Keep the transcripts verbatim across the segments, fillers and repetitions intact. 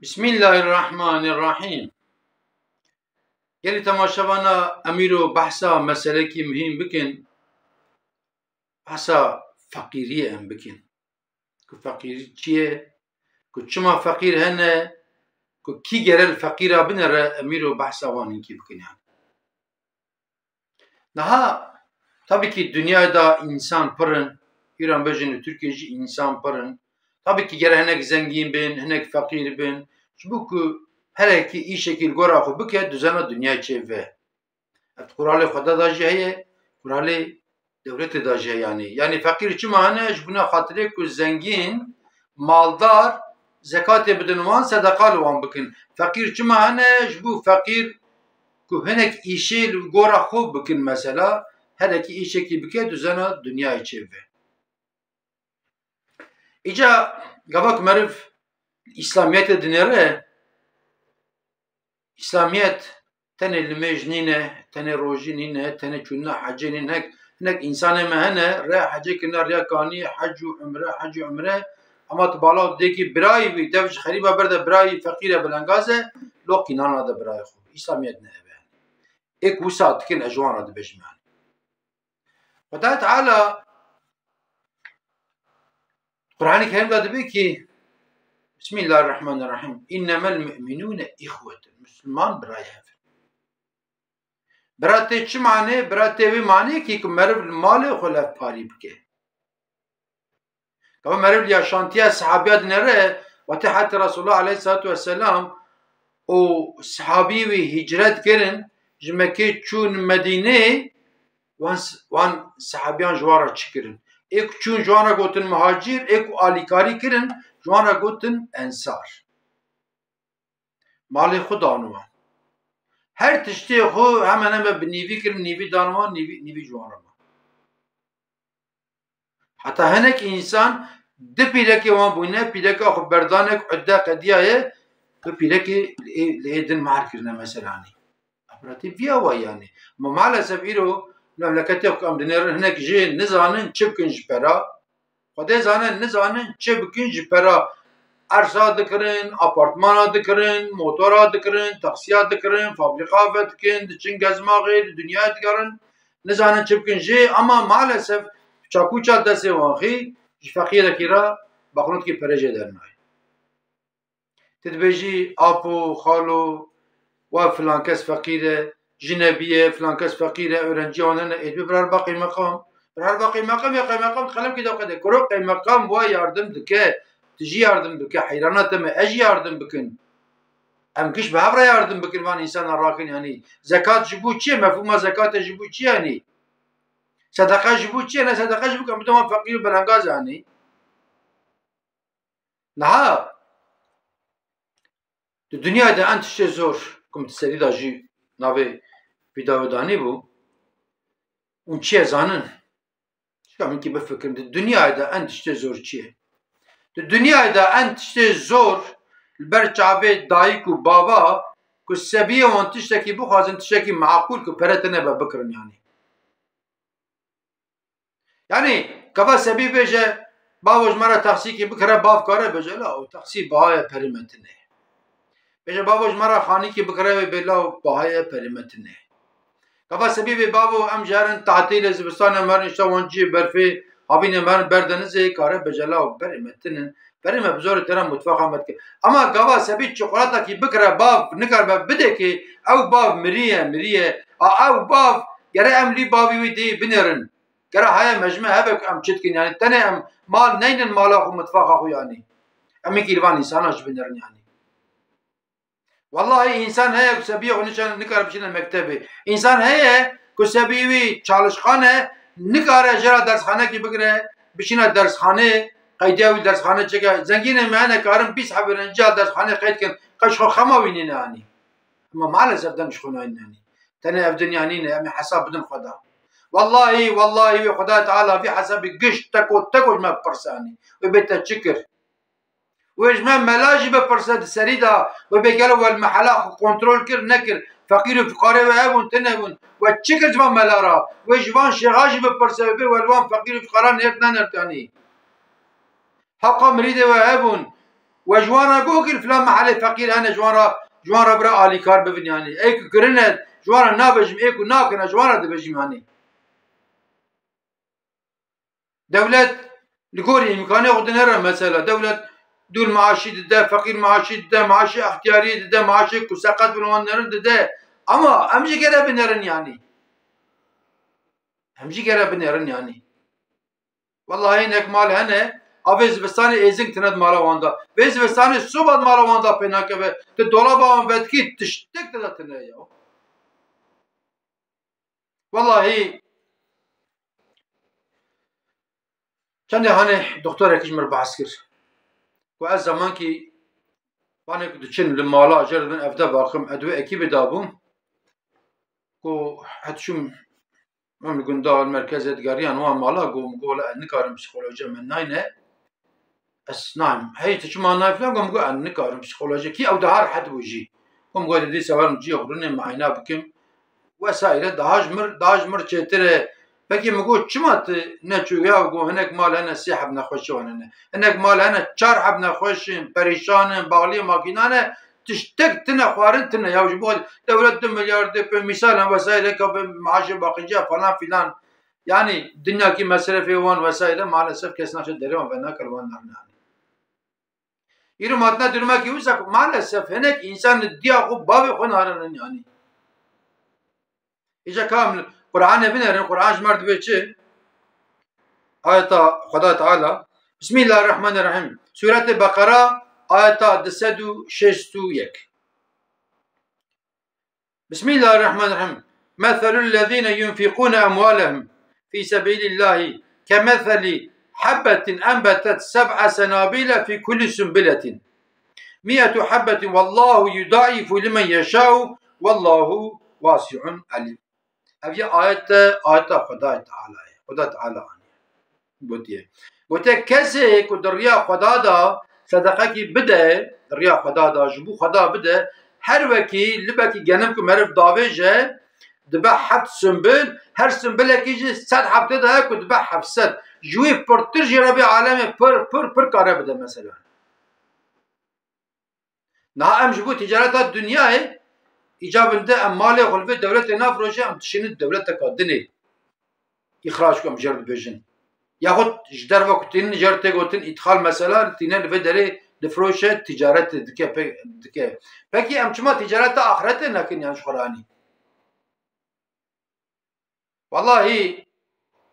Bismillahirrahmanirrahîm. Gelî temaşevana em îro behsa meselekî muhîm bikin. Behsa feqîriyê em bikin. Ku feqîrî çi ye? Ku çima feqîr hene? Ku kî gere li feqîra binere, em îro behsa wan hinkî bikin yani. Niha, tabii ki, dinyayê de însan pir in, îro em bêjin li Tirkiyê jî însan pir in. Tabii ki, gere hinek zengîn bin, hinek feqîr bin. Ji bo ku herekî îşekî li gora xwe bike, duzena dinyayê çêbibe. Ev quralê Xweda de jî heye, quralê dewletê de jî heye yani. Yani feqîr çima hene? Ji bona xatirê ku zengîn, maldar zekatê bidin wan, sedeqa li wan bikin. Feqîr çima hene? Ji bo feqîr ku hinek îşê li gora xwe bikin mesela, herekî îşekî bike, duzena dinyayê çêbibe. Îca gava ku meriv Îslamiyetê dinêre, Îslamiyet tenê limêj nîne, tenê rojî nîne, tenê çûnina hecê nîne. Hinek, hinek însanê me hene, rêya hecê kirine, rêya kaniyê, hec û umre, hec û umre. Ama tu bala dêkî birayî wî, dev ji xerîba berde birayî feqîr e, belengaz e, loqî nana de birayê xwe. Îslamiyet ne ev e. Ê ku wisa dikin, ez ji wan re dibêjim yani. Xwedayê Teala Qur'anê Kerîm de dibê ki, Bismillahirrahmanirrahîm. "Înnemel mu'minûne îxwetun." Misliman birayê hev in. Bira tê çi manê? Bira tê wê manê ki, ku meriv li malê xwe levparî bike. Gava meriv li yaşantiya sehabiya dinêre, wextê hetê Resulullah aleyhissalatu vesselam û sehabî wî hicret kirin, ji Mekkê çûn Medînê, wan s-, wan sehabiyan ji wan re çi kirin? Ê ku çûn ji wan re gotin muhacîr, ê ku alîkarî kirin ji wan re gotin ensar. Malê xwe dan wan. Her tiştê xwe hemen hemen bi nîvî kirin, nîvî dan wan, nîvî, nîvî ji wan re man. Heta hinek însan di pîrekê wan bûne, pîreka xwe berdanek, udde qediyaye, bi pîrekê li ê, li ê din mar kirine meselanî. Ev biratî viya wa yani. Ma maalesef îro memleketê xwe em dinêrin, hinek jê nizanin çi bikin ji pera. Xwedê zane, nizanin çi bikin ji pera. Ersa dikirin, apartmana dikirin, motora dikirin, taksiya dikirin, fabrîka vedikin, diçin gezmaxê, li dinyayê digerin. Nizanin çi bikin jê, ama maalesef çakûça destê wan xî, ji feqîrekî re baxnûtkî perê jê dernayê. Tu dibêjî, "Apo, xalo, wa filan kes feqîr e, jinebî ye, filan kes feqîr e, öğrenci wan hene." Ê dibê birar ba qeymeqam. Birar ba qeymeqam ya qeymeqam di qelemkî de qede. Kuro qeymeqam wa yardim dike, tu jî yardim bike, heyrana te me, ez jî yardim bikin. Em giş bi hev re yardim bikin, van însana rakin, yanî zekat ji bo çi ye? Mefhûma zekatê ji bo çi ye, yanî? Sedeqa ji bo çi ye? Ne sedeqa ji bo ku em bidin wan feqîr û belengaz, yanî? Niha di dinyayê de en tiştê zor, ku min di serî de jî navê vîdeoyê danîbû, hûn çi ye zanin? Çika min kî bifikirin, di dinyayê de en tiştê zor çi ye? Di dinyayê de en tiştê zor li ber çavê dayik û bava, ku sebiyê wan tiştekî bixwazin, tiştekî meqûl, ku pere tune be, bikirin, yanî. Yanî, gava sebî bêje, "Bavo, ji me re taksîkî bikire", bav kare bêje, "La, o taksî bahaya perê me tune." Bêje, "Bavo, ji me re xanîkî bikire", wê bê, "La, o bahaya perê me tune." Gava sebî bê, "Bavo, em ji herin tatîlê zivistanê em herin îşte wan cihê berfê, havînê em herin ber denizê", kare bêje, "La, o berê me tune." Berê me bi zorê têne mutfaxa me dike. Ama gava sebî çikolatakî bikire bav, nikaribe bidekê, ew bav miriye, miriye. A ew bav, gere em lî bavî wî dê binêrin. Gere haya me ji me hebe ku em çi dikin? Yanî tenê em mal neynin mala xwe, mitfaxa xwe yanî. Em ê kî li van însana jî binêrin yanî. Wellahî însan heye ku sebiyê xwe niçe-, nikare biçîne mektebê. Însan heye ku sebiyê wî çalışkan e, nikare jê re dersxanekî bigire, biçîne dersxanê, qeydiya wî dersxane çike. Zengînê me hene karin bîst heb öğrenciya dersxanê qeyd kin, qe ji xwe xema wî nîne anî. Ama maalesef deng ji xwe nayîne anî. Tenê ev dinya nîne, em ê hesab bidin Xweda. Wellahî, wellahî wê Xwedayê Teala vî hesabî giş teko teko ji me bipirse anî. Wê bê te çi kir? Wê ji me mela jî bipirse di serî de, wê bê gelo we li mehela xwe kontrol kir, nekir? Feqîr û fiqarê we hebûn, tune bûn. We çi kir ji van mela re? Wê ji van şêxa jî bipirse, wê bê we li wan feqîr û fiqaran nêrt nenêrt yanî. Heqa mirîdê we hebûn. We ji wan re got kir filan mehelê feqîr hene, ji wan re, ji wan re bira alîkar bibin yanî. Ê ku kirine, ji wan re nabêjim, ê ku nakirine, ji wan re dibêjim yanî. Dewlet li gorî îmkanê xwe dinere mesela. Dewlet dûl maaşî dide, feqîr maaşî dide, maaşê extiyarî dide, maaşê ku seqet bin wan nerin dide. Ama em jî gere binerin yanî. Em jî gere binerin yanî. Wellahî hinek mal hene, a vê zivistanê êzing tine di mala wan de. Vê zivistanê soba di mala wan de pê nakeve. Tu dolaba wan vedikî, tiştek tide tine ya. Wellahî, çendê hanê doktorekî ji min re behs kir. Ku ez zemankî, vanê ku diçin li mala, jê re dibin evde baxim, ez di wê ekîbê de bûm. Ku ez diçûm, em li gunda, li merkezê digeriyan wan mala, got, min got, "Wela ez nikarim psîkolojiya min nayne." Ez nayêm. Hey, tu çima nayê filan? Got, min got, "Ez nikarim psîkolojiya." Kî ew daha rehet bû jî. Got, min got, "Dîsa werim ciyê xwe rinê, muayene bikim." Vesaire. Daha ji mir, daha ji mir çêtir e. Pekî min got, "Çima tu neçû?" Ya got, hinek mal hene sê heb nexweşî wan hene. Hinek mal hene çar heb nexweş in, perîşan in, baxliyê makînan e. Tiştek tine xwarin tine. Ya ji bo dewlet du milyar dê pê mîsal e vesaire ka bi maaşê baqîciya falan filan. Yanî dinyakî mesrefê wan vesaire maalesef kes naçe derê wan venakir wan nane. Îro matine durumekî wisa ku maalesef hinek însan li diya xwe bavê xwe narinin yanî. Îca kam Qur'anê binerin, Qur'an ji me re dibê çi? Ayeta Xweda Teala. Bismillahirrahmanirrahim. Sûretê Beqera, ayeta du sed û şêst û yek. بسم الله الرحمن الرحيم. مثل الذين ينفقون أموالهم في سبيل الله كمثل حبة أنبتت سبع سنابل في كل سنبلة مئة حبة والله يضاعف لمن يشاء والله واسع عليم. Ev ya ayet, ayeta Xwedayê Teala ye. Xweda Teala anî. Gotiye. Gotiye, kesê ku di riya Xweda de sedeqekî bide, di riya Xweda de, ji bo Xweda bide, her wekî libekî genim ku meriv davêje, dibe heft sumbil, her sumbilekî jî sed heb tê de heye ku dibe heft sed. Ji wî pirtir jî Rebê alemê pir, pir, pir kare bide mesela. Niha em ji bo ticareta dinyayê îcab in de em malê xwe li vê dewletê nafroşin, em dişînin dewleteka dinê îxrac ku em jê re dibêjin. Yaxud ji derve ku tînin jê re tê gotin îdxal mesela, tîne li vê derê difroşe, ticaretê dike, pê-, dike. Pekî em çima ticareta axretê nekin yan ji xwe re anî? Wellahî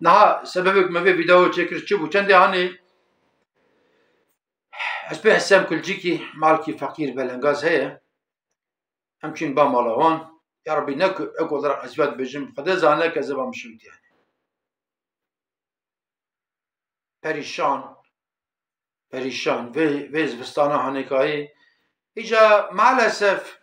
niha sebebek me vê vîdeo çêkir çi bû? Çendê hanê ez pê hesem kulcikî, malkî feqîr belengaz heye. Em çûn ba mala wan. Ya Rebî, ne ku ek olarak eziyet bêjim, Xwedê zane ke ez ê ba min şewitî yani. Perîşan, perîşan. Vê, vê zivistana hanêkayê. Îca maalesef,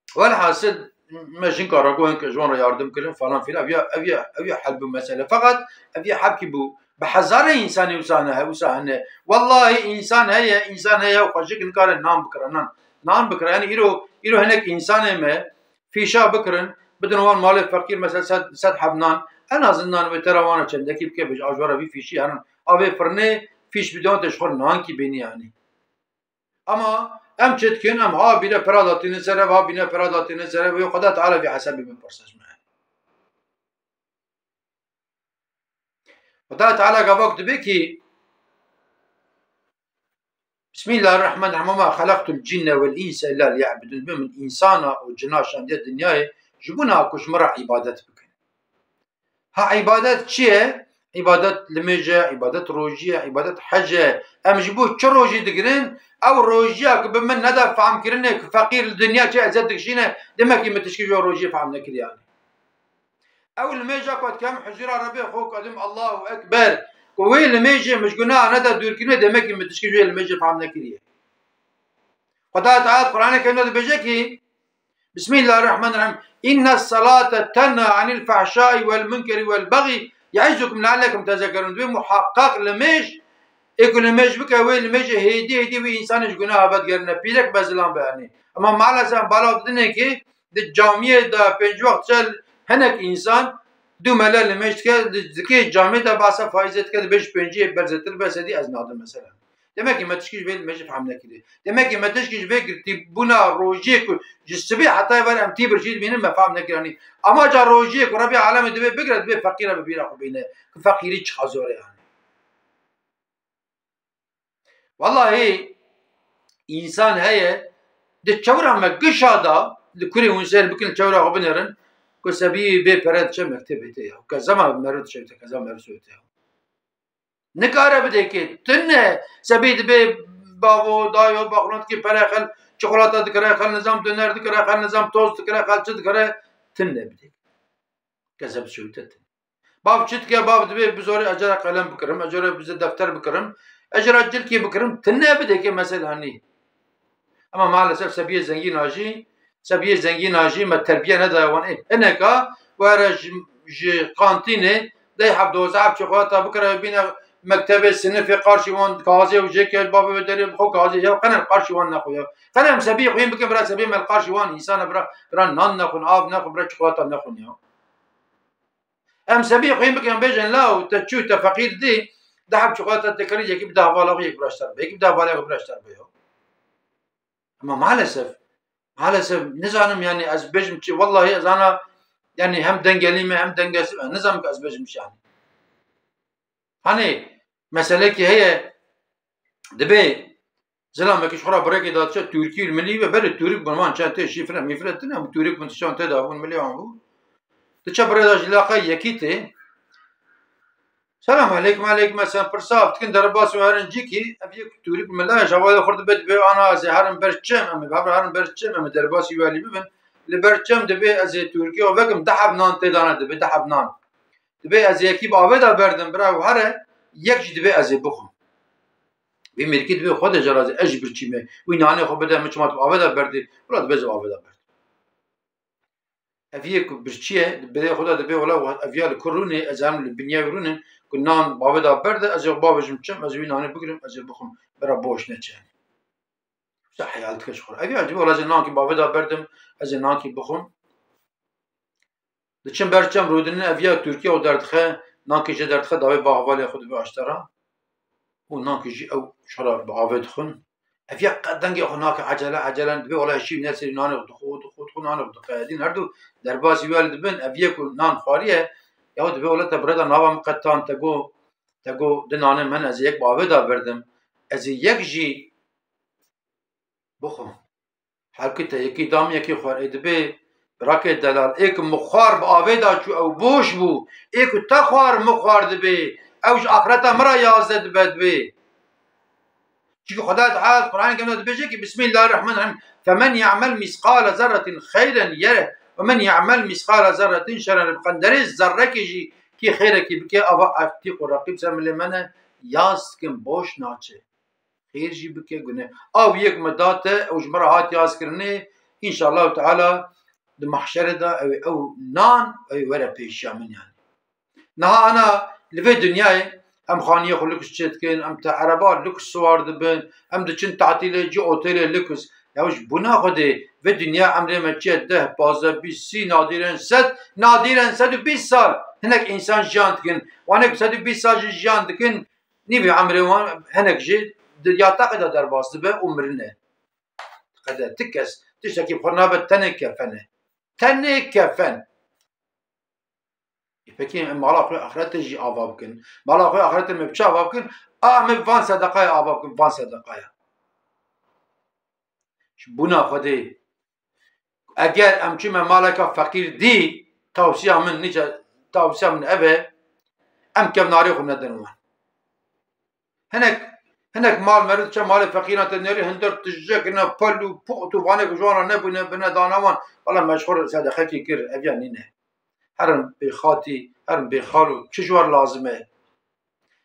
welhasil, me jinka re got ke ji wan re yardim kirin falan filan. Ev ya, ev ya, ev ya hel bû mesele. Feqet ev ya hebkî bû. Bi hezarê însanê wisa hene, wisa hene. Wellahî însan heye, însan heye û xwe jik nikare nan bikire, nan. Nan bikire. Yani îro, îro hinek însanê me fîşa bikirin, bidin wan malê feqîr, mesela sed, sed heb nan, en azından wê tera wana çendekî bike, bêje, a ji we re vî fîşî herin. A vê firnê fîş bidon te ji xwe nankî bênî yani. Ama em çi dikin? Em ha bîne pera datînin ser ev, ha bîne pera datînin ser ev. Wê Xweda Teala vî hesabê bipirse ji me. Xweda Teala gavak dibe ki, Bismillahirrahmanirrahim. "Ve ma halaktul cinne vel insa illa liya'budun." Be min însana û cina şandiye dinyayê ji bo na ku ji min re îbadet bikin. Ha, îbadet çi ye? Îbadet limêj e, îbadet rojî ye, îbadet hec e. Em ji bo çi rojî digirin? Ew rojiya ku bi min neda fehmkirinê ku feqîr li dinya çi eziyet dikişîne, demekî min tişkî ji we rojiyê fehm nekiriye. Ew limêja ku dikem huzura Rebê xwe ku edim Allahu Ekber, ku wê limêjê min ji gunaha neda dûrkirinê, demekî min tişkî ji wê limêjê fehm nekiriye. Xweda Teala Qur'anê Kerim de dibêje ki, Bismillahirrahmanirrahim. "İnne salate tenha anil fahşai vel munkeri vel bagî yaizukum leallekum tezekkerun." Dibê muhaqqaq limêj, ê ku limêj bike, wê limêjê hêdî hêdî wê însanê ji gunaha vedigirine. Pîrek be zilam be, yanî. Ama maalesef bala didinê ki di camiyê de pênc wext çel hinek însan du mele limêj dike, di, dikê camiyê de bahsa faîzê dike, dibê ji pêncî berzetir be, sedî ez nadim mesela. Demek ki me tişkî ji vê me jî fehm nekiriye. Demek ki me tişkî ji vê girtîbûna rojiyê ku ji sibê heta êvarê em tî birçî dibînin me fehm nekiriye. Yanî amaca rojiyê ku Rebê alemê divê bigire, divê feqîra bi bîra xwe bîne. Ku feqîrî çiqa zor e yanî. Wellahî însan heye di çewra me gişa da, di kurê hûn seyr bikin çewra xwe binêrin, ku sebî bê pere diçe mektebê te ya. Kezema meriv diçe te, kezema meriv diçe te ya. Nikare bidê kê. Tune sebî dibê bavo, dayo, baxulandikî pere xel, çikolata dikire xel, nizam döner dikire xel, nizam tost dikire xel, çi dikire, tune bidê. Kezeb şewite tune. Bav çi dike, bav dibê bizorê ez cara qelem bikirim, ez cara bize defter bikirim, ez cara cilkê bikirim, tune bidê kê mesela nî. Ama maalesef sebiyê zengîna jî, sebiyê zengîna jî me terbiye nedaye wan. Ê, hineka were ji, ji kantînê dey heb doza heb çikolata bikire bîne mektebê sinifê qarşî wan gazê û jêke bavê wê derê bixwe gazê ya qene qarşî wan nexwe ya. Qene em sebiyê xwe yên bikin bira sebiyê me li qarşî wan însana bira, bira nan nexwin, av nexwin, bira çikolata nexwin ya. Em sebî xwîn bikin bêjin law te çû te feqîr dî, deh heb çikolata te kirî yekî bi dehvala xwe yek bira ji te re be. Yekî bi dehvala xwe bira ji te re be yo. Ama maalesef, maalesef nizanim yani ez bêjim çi, wellahî ez ana yani hem dengelî me hem dengesiz me, nizanim ki ez bêjim çi yani. Hani meselekî heye dibê Zilamekî ji xwe re birekê dadiçe Tûrkî û milî ve berê Tûrk bûn, wan çend tê şîfre mîfre tune, em Tûrk bûn, tişan tê de bûn, milî wan bû. Diçe birê de ji laqe yekî tê. Selam aleykum, aleykum selam. Pirsa ev dikin derbasî û herin cîkî, ev yek Tûrk mila ye, ji hevalê xwe dibe, dibe ana ez ê herim ber çem, em ê bi hev re herin ber çem, em ê derbasî wî alî bibin. Li ber çem dibe ez ê Tûrkî û vekim, deh heb nan tê dane dibe, deh heb nan. Dibe ez ê yekî bi avê de berdim, bira û here, yek jî dibe ez ê bixwim. Vî mêrkî dibê xwe de jê razî, ez jî birçî me. Wî nanê xwe bide, min çima tu avê de berdî? Wila dibê ez avê de berdim. Ev yê ku birçî ye, di birê xwe de dibê wila ev ya li ku rûnê, ez em li binyayê rûnin, ku nan bavê de berde, ez ê xwe bavêjim çem, ez ê wî nanê bigirim, ez ê bixwim. Bira boş neçe. Wisa heyal dike ji xwe re. Ev ya dibê wila ez ê nankî bavê de berdim, ez ê nankî bixwim. Diçin ber çem rûdinin ev ya Tirkiye û derdixe, nankî jê derdixe, davê va hevalê xwe dibe aştera. Û nankî jî ew şara bi avê dixwin. Ev ya qet dengê xwe nake, ecele, ecele dibe, wela şî nesirî nanê xwe dixwe, dixwe, dixwe, nanê xwe dixwe. Edîn her du derbasî wî alî dibin, ev yê ku nan xwariye, ya dibe wela te birêda nava min qetan, te go, te go di nanê min, ez ê yek bi avê de berdim. Ez ê yek jî bixwim. Her ku te yekî dam yekî xwar, ê dibê, birakê delal, ê ku min xwar bi avê de çû ew boş bû, ê ku te xwar min xwar dibê, ew ji axireta min re yazdeh dibe dibê. Çunke Xwedayê Teala di Qur'anê Kerim de dibêje ki, Bismillahirrahmanirrahim, Femen ya'mel misqale zerretin xeyren yereh, ve men ya'mel misqale zerretin şeren yereh. Bi qenderê zerrekê jî kî xeyrekî bike, ava ev tîq û reqîb ser milê me ne, yaz dikin, boş naçe. Xêr jî bike, gune. Ew yek me da te, ew ji me re hat yazkirinê, înşallahu teala di mahşerê de ew ê ew nan, ew ê were pêşiya min yani. Niha ana li vê dinyayê em xaniyê xwe lûks çê dikin, em te ereba lûks siwar dibin, em diçin tatîlê cî otêlê lûks. Ya ji bûna Xwedê vê dinya emrê me çi ye? Deh, pazdeh, bîst, sî, nadîren sed, nadîren sed û bîst sal. Hinek însan jiyan dikin. Wan ê ku sed û bîst sal jî jiyan dikin, nîvê emrê wan hinek jî di ya teqê de derbas dibe û mirine. Qede ti kes tiştekî bi xwe nabe, tenê kefen e. Tenê kefen. Ê pekî em mala xwe axirete jî ava bikin. Mala xwe axirete me bi çi ava bikin? A, me van sedeqaya ava bikin, van sedeqaya. Ji bûna Xwedê, eger em çûme maleka feqîr dî, tawsiya min nîce, tawsiya min ev e, em kevnarê xwe nedin wan. Hinek, hinek mal meriv diçe malê feqîran te nêrî, hinder tije kirine, pel û poqt û vanê ku ji wan re nebûne, bine dana wan, wela me ji xwe re sedeqekî kir, ev ya nîne. Herin bê xatî, herin bê xalo, çi ji wan lazim e?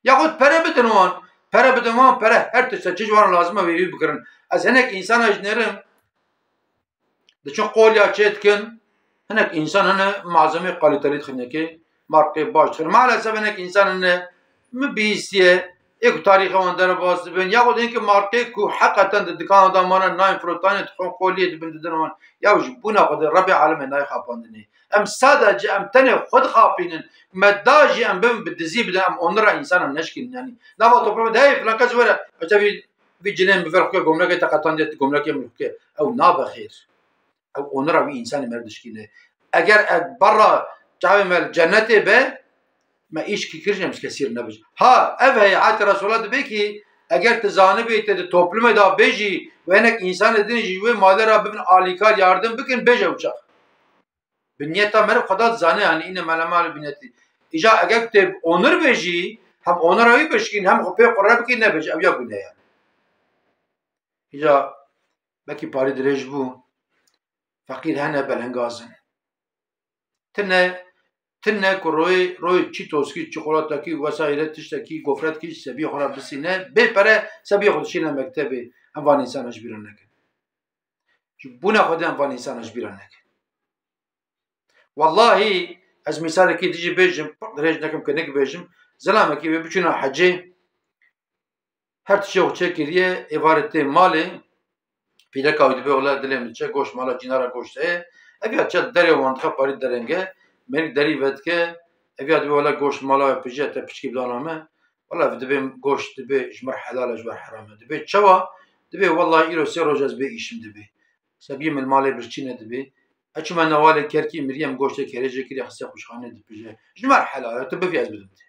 Yaxud pere bidin wan, pere bidin wan, pere her tişte çi ji wan lazim e wê wî bikirin. Ez hinek însana ji nêrim diçin qolya çê dikin, hinek însan hene malzemeyê kalîtelî dixin yekê, markê baş dixin. Maalesef hinek însan hene min bihîstiye, Ê ku tarîxê wan derbas dibin, yaxud hinkî markê ku heqeten di dikana de mane nayên firotanê dixwin qoliyê dibin didin wan. Ya ji bona Xwedê Rebê alemê nayê xapandinê. Em sadece em tenê xwe dixapînin. Me da jî em bibin bi dizî bidin, em onira însanan neşkînin. Yanî nava toplumê de hey filan kes were, işte vî, vî cinên bi vir xwe gomlekê te qetandiye, gomlekê min xwe. Ew nabe xêr. Ew onira wî însanî me dişkîne. Eger ev berra çavê me li cennetê be, me îşkî kir jî em ji kesî re nebêjin. Ha, ev heye, heta Resûla dibe ki, eger tu zanibî, tu di toplumê de bêjî, û hinek însanê din jî ji wê malê re bibin alîkar, yardim bikin, bêje ew çax. Bi niyeta meriv Xweda dizane, yanî îne melemal binetî. Îca eger tu tê onir bêjî, hem onira wî bişkîn, hem xwe pê qure bikî, nebêje, ew ya gune ye. Îca belkî parî dirêj bû. Feqîr hene belengaz in. Tine, tine ku royê, royê çî toskî, çikolatakî, wesaîre tiştekî, gofretkî ji sebiyê xwe re bisîne, bê pere sebiyê xwe dişîne mektebê. Em van însana ji bîra nekin. Ji bona Xwedê em van însana ji bîra nekin. Wellahî ez mîsalekî dijî bêjim, pir dirêj nekim ke nik bêjim, zilamekî wê biçûna hecê, her tiştê xwe çêkiriye, êvarê tê malê, pîreka wî dibe, wele dilê min diçe, goşt mala cînara goşt heye. Ev ya çet derê wan dixe parî derenge, mêrik derî vedike, ev ya dibe, wele goşt mala we pijî te piçkî bidana me. Wele ev dibe goşt dibe ji min helal e, ji we heram e. Dibe çawa? Dibe wellahî îro sê roj ez bê îşim dibe. Sebiyê min li malê birçîne dibe. Ez çûme newalê kerkî miriyê, min goştê kerê jê kiriye, xistiye qûçxanê dipije. Ji min helal e, tu bivî ez bidim te.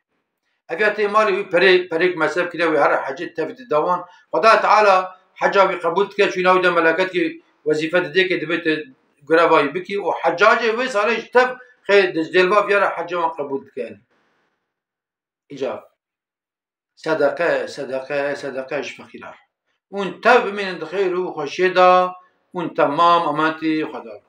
Ev ya tê malê wî perê, perêk mesref kiriye, wî here hecê tev dide wan. Xweda Teala heca wî qebûl dike, çûna wî de meleketkî wezîfe didê ke dibê tu greva wî bikî û hecacê wê salê ji tev xê di dêlva viya re hecê wan qebûl dike. Îca sedeqe, sedeqe, sedeqe ji feqîran. Hûn tev bimînin di xêr û xweşiyê de, hûn temam emanetî Xweda bin.